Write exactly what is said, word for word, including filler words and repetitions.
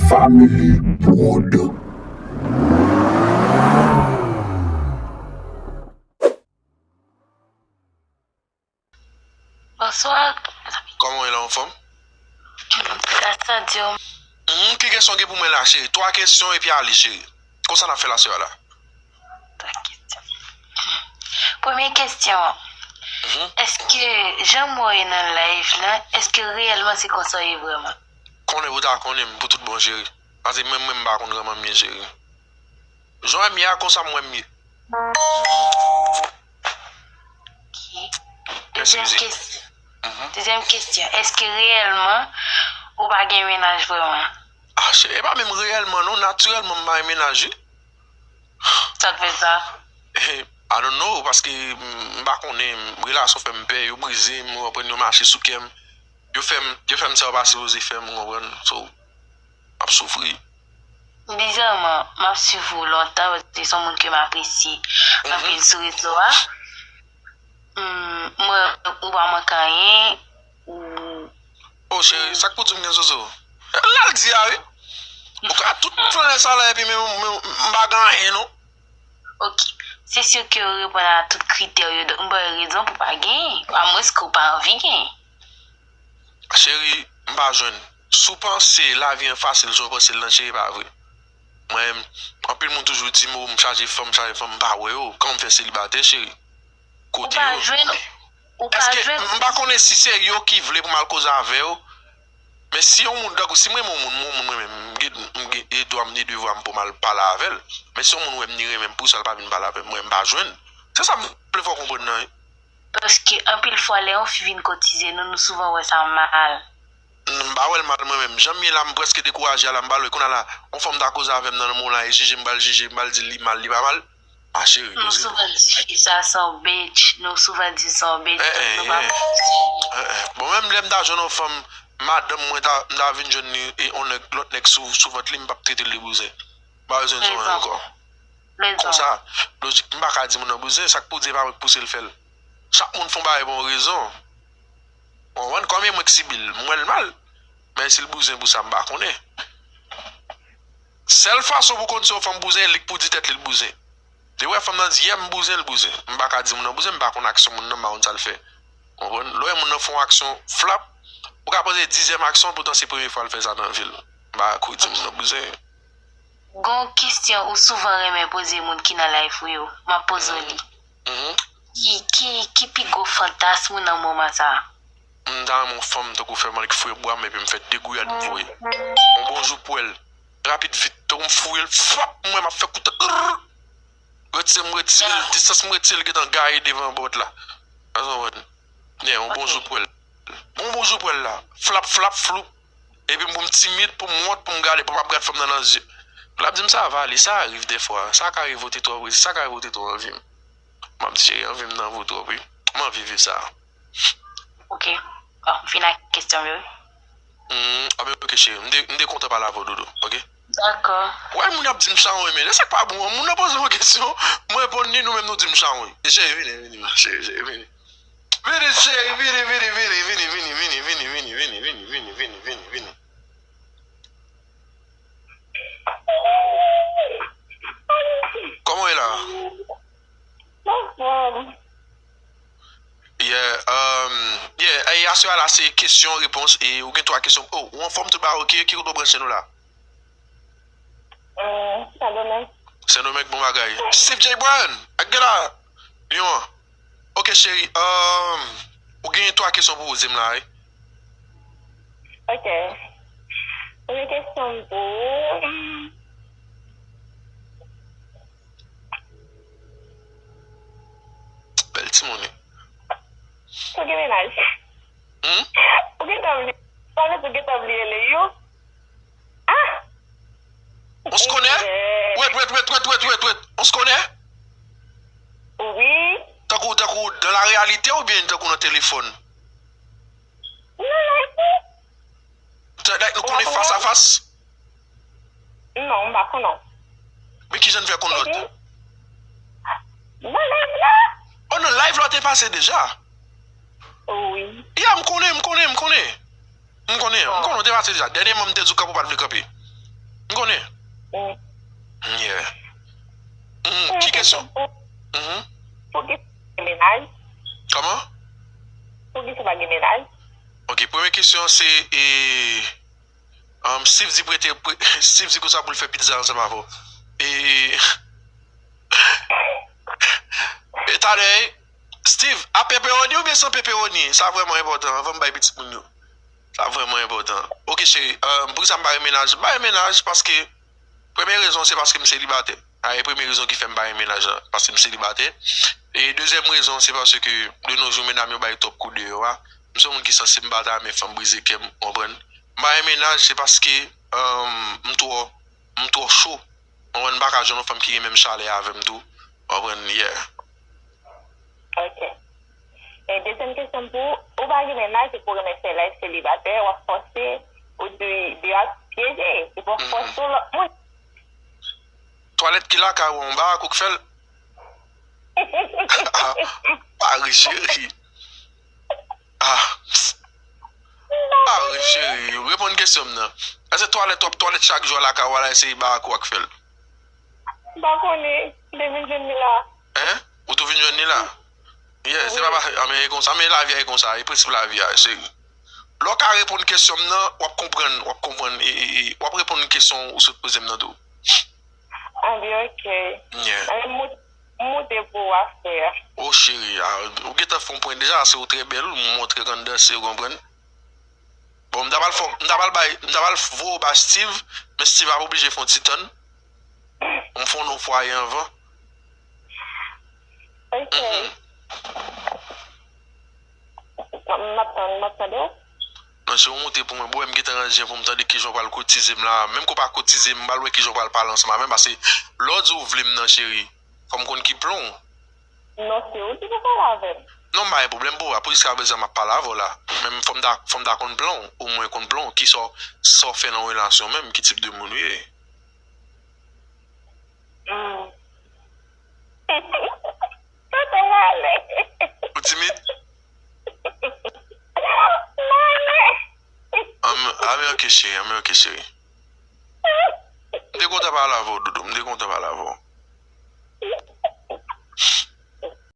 Family Prod. Bonswa. Kòman w ye la, anfòm? Gras a Dye. Hmm, ki kesyon gen pou mwen la, cheri? Twa kesyon epi ale, cheri. Konsa n ap fè la, sè la. Twa kesyon. Premye kesyon an, èske jan m wè w ye nan live lan, èske reyèlman se konsa w ye vrèman? Konnen pou ta konnen m pou tout bon, cheri. Paske mwen, mwen, m pa konn kòman m ye, cheri. Jan w wè m ye a, konsa m wè m ye. Ok. Dezyèm kesyon. Dezyèm kesyon. Èske reyèlman ou pa gen mennaj vrèman? Ah, cheri, e pa menm reyèlman non, natirèlman m pa gen mennaj wi. Sa k fè sa? I don't know, paske m pa konnen, relasyon fè m pè, yo brize m, ou konprann, yo mache sou kè m. Yo fè m, yo fè m sa yo pa sipoze fè m, ou konprann. So, m ap soufri. Bizarman, m ap swiv ou lontan, paske se yon moun ke m apresye anpil sou rezo a. Hmm, m wè ou pa manke anyen, ou... Oh, cheri, sa k pou di m gen zozo? L al di a, wi. Ou ka tout flanè sa la, epi men, men m pa gen anyen, non. Ok. Se si ke ou reponn a tout kritè yo, donk m ba w rezon pou pa genyen, amwenske ou pa anvi genyen. Cheri, m pa jwenn. Si w panse lavi an fasil jan w panse l lan, cheri, e pa vre. Mwen menm, anpil moun toujou di m, "Oh, m chaje fanm, m chaje fanm," m pa wè yo. Kòman m fè selibatè, cheri? Kote yo? Ou pa jwenn, ou pa jwenn. Paske m pa konnen si se yo ki vle pou m al koze avè yo. Men si yon moun, tankou si m renmen yon moun, m renmen, m renmen, m gen, m gen e dwa m ni devwa m pou m al pale avè l. Men si yon moun wè m ni renmen m, poukisa l pa vin pale avè m? Mwen, m pa jwenn. Se sa m vle fè w konprann nan, wi. Paske anpil fwa, lè yon fi vin kotize nou, nou souvan wè sa mal. M pa wè l mal mwen menm. Jan m ye la, m prèske dekouraje a la, m pa lwe. Kounye a la, yon fanm ta koze avè m nan lanmou la, e jije m pral jije, m pral di l li mal, li pa mal. Ah, cheri, poze tou. Nou souvan di fi sa se yon bitch, nou souvan di l se yon bitch, nou pa pran l serye. Bon, menm lè m ta jwenn yon fanm, madanm mwen ta, m ta vin jwenn li, e yon nèg, lòt nèg sou, sou vant li, m p ap trete l de bouzen. M pa bezwen di anyen ankò. Konsa, lojik, m pa ka di moun nan bouzen, sa k pou di e pa mwen k pouse l fè l. Chak moun fè yon bagay pou yon rezon. Ou konprann? Kòm e mwen k sibi l, m wè l mal. Men si l bouzen pou sa, m pa konnen. Sèl fason pou konn si yon fanm bouzen, e li k pou di tèt li l bouzen. Li wè fanm nan di, "Yeah, m bouzen," l bouzen. M pa ka di moun nan bouzen, m pa konn aksyon moun nan, m pa konn sa l fè. Ou konprann? Lè w wè moun nan fè yon aksyon flap, ou ka panse dizyèm aksyon, poutan se premye fwa l fè sa nan vi l. M pa ka di moun nan bouzen. Gon kesyon ou souvan renmen poze moun ki nan live ou yo, m ap poze w li. Ki, ki, ki pi gwo fantasm ou nan moman sa a? M ta renmen yon fanm tankou fè m annik foure bra m epi m fè de gouyad m voye. Yon bon jou pwèl. Rapid vit. Tankou m foure l, fwap, m wè m ap fè kout. Grrr. Retire m retire l, distans m retire l gentan gaye devan pòt la. Ou konprann? Yon bon jou pwèl. Yon bon jou pwèl la. Flap, flap, floup. Epi m pou m timid, pou m wont, pou m gade, pou m ap gad fanm nan nan zye. L ap di m sa va ale, sa rive dèfwa. Sa ka rive w te twò prese, sa ka rive w te twò anvi m. M ap di cheri, anvi m nan vo twòp wi. M anvi viv sa. Ok. Bon, m fin ak kesyon m yo wi. Hmm, ah ben ok cheri, m te, m te kontan pale avè w doudou, ok? Dakò. Wè moun ap di m chawony, men lè sa k pa bon an, moun nan poze m yon kesyon, m reponn li, nou menm nou di m chawony. Cheri, vini, vini, ma cheri, cheri, vini. Vini, cheri, vini, vini, vini. Kòman w ye la? Anfòm. Yeah, um, yeah, e aswè a la se kesyon, repons, e ou gen twa kesyon. Oh, ou anfòm, tout bagay ok, ki kote w branche nou la? Euh, Sendomeng. Sendomeng, bon bagay. Steve J Bryan, ak gen la, Lyon an. Ok, cheri, um, ou gen twa kesyon pou poze m la, wi. Ok. Premye kesyon m pou ou. Bèl timoun wi. Ou gen mennaj? Hmm? Ou gentan bliye, ou gentan bliye Leyou? Ah! On se connaît? Wait, wait, wait, wait, wait, wait, wait. On se connaît? Wi. Tankou, tankou dans la réalité oubyen tankou nan telefòn? Nan live wi. Sa, like, nou konnen fas a fas? Non, m pa konnen. Men kijan n fè konn lòt? Nan live la. Oh, nan live la w te pase deja? Wi. Ya, m konnen, m konnen, m konnen. M konnen, m konnen, ou te pati deja. Dènyèman, m te di w kanpe, ou pa t vle kanpe. M konnen. Mm. Yeah. Mm, ki kesyon? Mhm. Pou ki sa gen mennaj? Kòman? Pou ki sa pa gen mennaj? Ok, premye kesyon se, e, um, Steve di prete, pre, Steve di konsa pou l fè pizza ansanm avè w. E, e talè, Steve, a pepperoni oubyen san pepperoni? Sa vrèman enpòtan, anvan m bay pitit moun yo. Sa vrèman enpòtan. Ok, cheri, um, poukisa m pa gen mennaj? M pa gen mennaj paske, premye rezon, se paske m selibatè. A, e premye rezon ki fè m pa gen mennaj lan, paske m selibatè. E dezyèm rezon, se paske de nos jours, medam yo bay twòp kou deyò a. M se yon moun ki sansib, m pa ta renmen fanm brize kè m, ou konprann? M pa gen mennaj, se paske, um, m twò, m twò cho. Ou konprann? M pa ka jwenn yon fanm ki gen menm chalè avè m tou. Ou konprann? Yeah. Ok. E dezyèm kesyon m pou ou, ou pa gen mennaj epi w renmen fè live selibatè, w ap fòse, ou di deyo a pyeje, epi w ap fòse yon lòt moun. Twalèt ki lakay ou an, ou ba ak ou k fè l? Ah, pa ri, cheri. Ah. Pa ri, cheri. Reponn kesyon m nan. Èske twalèt w ap twalèt chak jou a lakay ou a la, èske se ba ak ou a k fè l? M pa konnen. M te vin jwenn li la. Hein? Ou tou vin jwenn li la? Yeah, se pa, pa, anben, e konsa, men lavi a e konsa, e prensip lavi a, cheri. Lè w ka reponn kesyon m nan, w ap konprann, w ap konprann, e, e, e, w ap reponn kesyon ou sot poze m nan tou. Anben, ok. Yeah. Anben, m moute, m moute pou ou, a frè. Oh, cheri, ah, ou gentan fè yon pwen deja, se ou trè bèl, ou montre k anndan, se ou konprann. Bon, m ta pral fè, m ta pral bay, m ta pral voye w ba Steve, men Steve ap oblije fè yon ti tann. M fè w non fwaye anvan. Ok. M ap tann, m ap tande w. Non, se yon moute pou mwen, bro, m gentan ranje pou m tande kijan w pral koutize m la. Menm ke w pa koutize m, m pral wè kijan w pral pale ansanm avè m, paske lè w di w vle m nan, cheri, fò m konn ki plan w. Non, se ou ki pou pale avè m. Non, m pa gen pwoblèm, bro, a, pou jiska prezan m ap pale avè w la. Men fò m ta, fò m ta konn plan w, omwen konn plan w, kisa w, sa w fè nan relasyon menm, ki tip de moun ou ye. Hmm. Tonton, m ale. Ou timid? M ale. Anben, anben, ok, cheri, anben, ok, cheri. M te kontan pale avè w, doudou, m te kontan pale avè w.